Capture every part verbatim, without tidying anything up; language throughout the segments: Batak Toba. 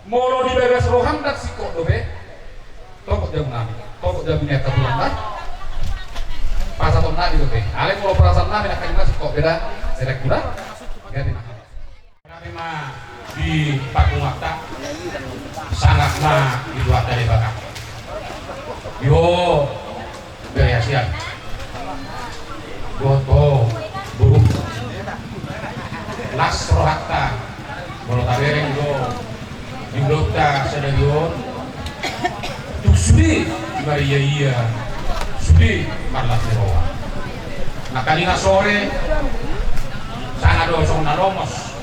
Molo di bagas roham ndang singkop dope, topot jabu nami, topot jabu ni angka tulang da. Pasahaton nami dope. Alai molo perasaan nami nangkaning ma singkop pe da, selek kuda. Ganti ma. Nami ma di parpunguanta, sangap ma di Tuhanta Debata. Yo, bere hasian. Dohot ho boru. Las rohanta molo tabereng do di ulaonta sadari on. Tung sude mariaia, sude marlas ni roha. Nangkaning sore sanga do songon na lomos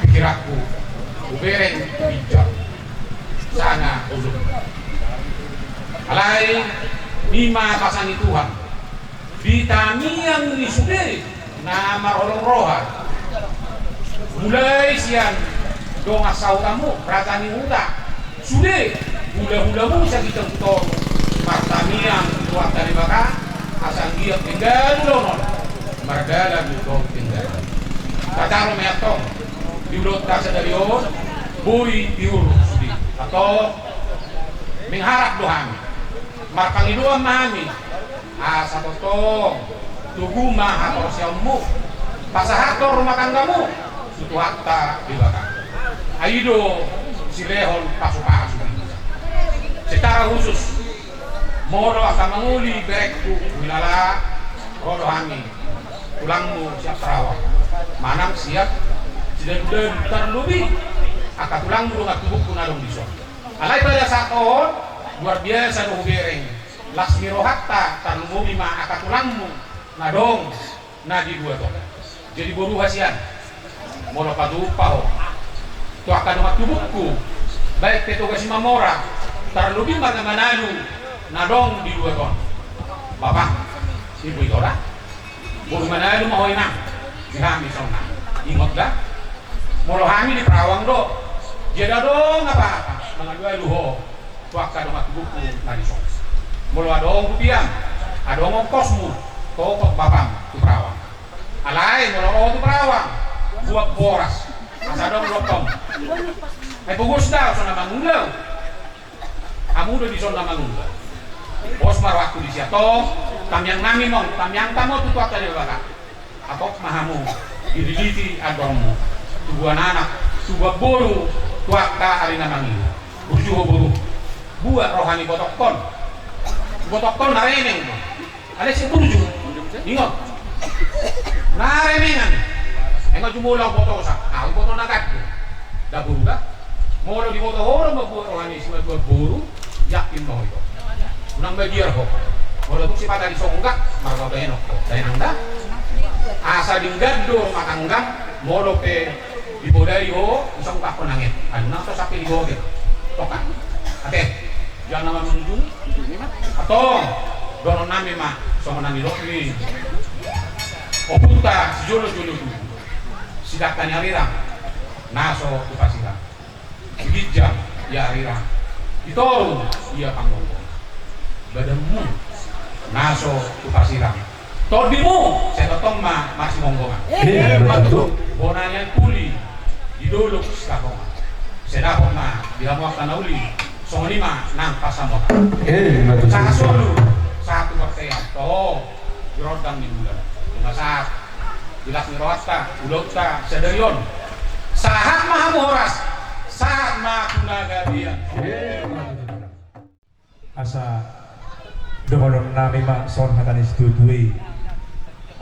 pikiranku, hubereng tu ginjang sanga ujung. Alai i ma basa ni Tuhan. Di tangiang ni sude na marholong roha, mulai sian dongan sahutanmu, raja ni huta, sude hulahulamu sagiton toru, martangiang tu Tuhanta Debata asa anggiat denggan dohonon mardalan tu toru denggan. Tataro ma i antong di ulaonta sadari on, boi diurus sude. Antong mengharap do hami, marpangidoan ma hami, asa tongtong togu ma haporseaonmu, pasahathon rumah tanggamu tu Tuhanta Debata. Ai i do silehon pasupasu. Secara khusus, molo angka mangoli berengku, huilala ro do hami, tulangmu sian Karawang, manang sian Sidadudadu, tarlobi angka tulangmu dongan tubungku na adong dison. Alai pada saat on, luar biasa do hubereng las ni rohanta, tarlumobi ma angka tulangmu na adong na di luat on. Jadi boru hasian, molo pajumpang ho tu angka dongan tubungku, baik pe Toga Simamora, tarlobi marga Manalu na adong di luat on. Bapa, ibu ito da. Boru Manalu ma ho, inang, di hami sonang. Ingot da, molo hami di Perawang do, jadi adong apa-apa mangalualu ho tu angka dongan tubungku na dison. Molo adong rupiam, adong ongkosmu, topot bapam tu Perawang. Alai molo ro tu Perawang, buat boras, asa adong lompam. Ai pogos da, so na mangula. Hamu do dison na mangula. Pos ma rohangku disi, antong tangiang nami ma on, tangiangta ma on tu Tuhanta Debata. Apok ma hamu diriliti andormu, tubuan anak, tubuan boru, tu angka ari na mangido. Burju ho boru. Buat roha ni ibotongkon. Ibotongkon na remeng do. Alai si burju. Ingot. Na remengan. Emang jumolo botosa. Au boto na gandum. Da boru da. Molo diboto ho do ma buat roha ni simatua boru, yakin ma ho ito. Unang magiar ho. Molo tung sipata disonggak, marga baenok ho. Baenang da. Asa denggan do rumah tanggam, molo pe dipodai ho, disonggak ho nanget. Anu nang so sampe digoget. Tokan. Ate. Jala na mangunjungi. Antong, dohonon nami ma songon na nidok ni ompunta sijolo-jolo tubu. Sidangka ni arirang na so hupasirang. Di ginjang ia arirang, di toru ia panggonggongan. Badanmu na so hupasirang, tondimu sai tongtong ma marsimonggongan. Emma tutu. Bona ni ampuli di dolok Sitapongan. Sai dapot ma di hamu angka na uli, songon i ma nang pansamotan. Emma tutu. Sahat solu, sahat tu bontean, toho di rondang ni bulan. Ima sahat di las ni rohanta, ulaonta sadari on. Sahat ma hamu horas, sahat ma tu na gabe. Emma tutu. Asa dohonon nami ma songon hata ni situatua i.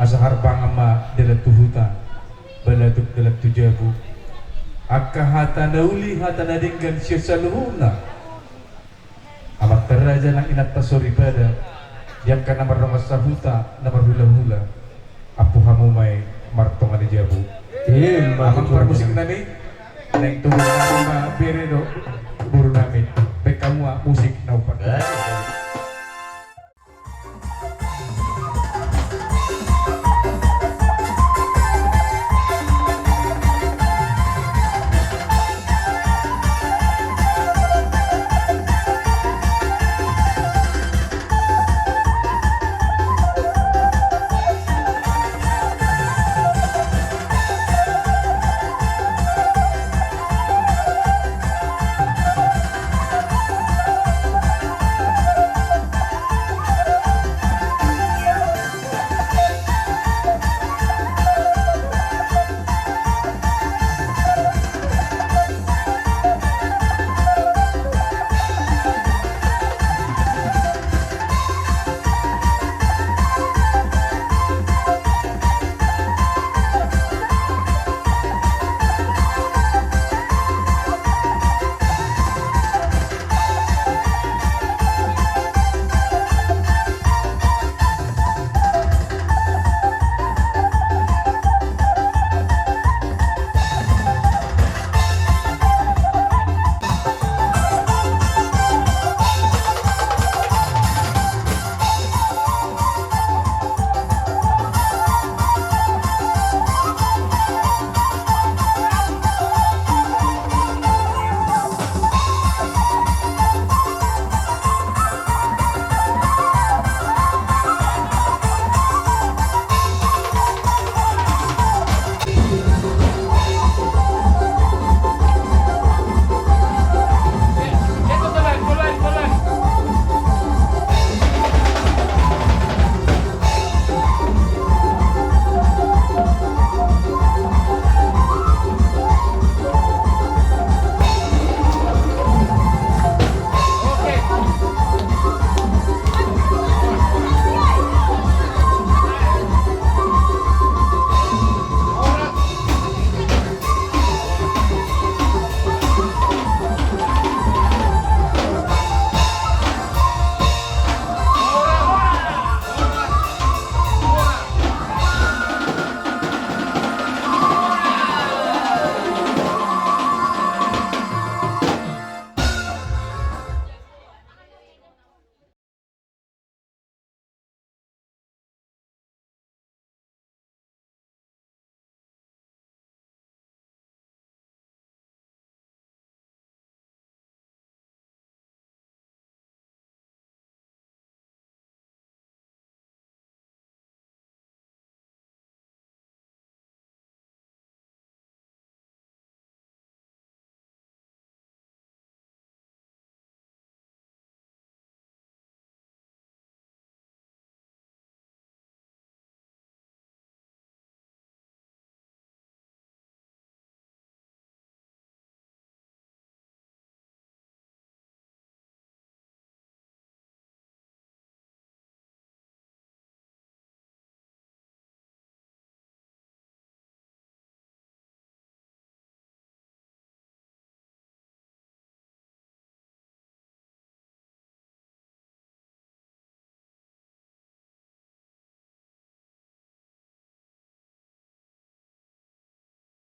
Asa harbangan ma dalan tu huta, balatuk dalan tu jabu. Angka hata na uli, hata na denggan sian saluhutna. Amanta raja nang inanta soripada, di angka na mardongan sahuta, na marhulahula. Ampu hamu ma i martonga ni jabu. Emma tutu. Amang parmusik nami, naeng togu nami ma bere dohot boru nami. Baen hamu ma musik na umpat.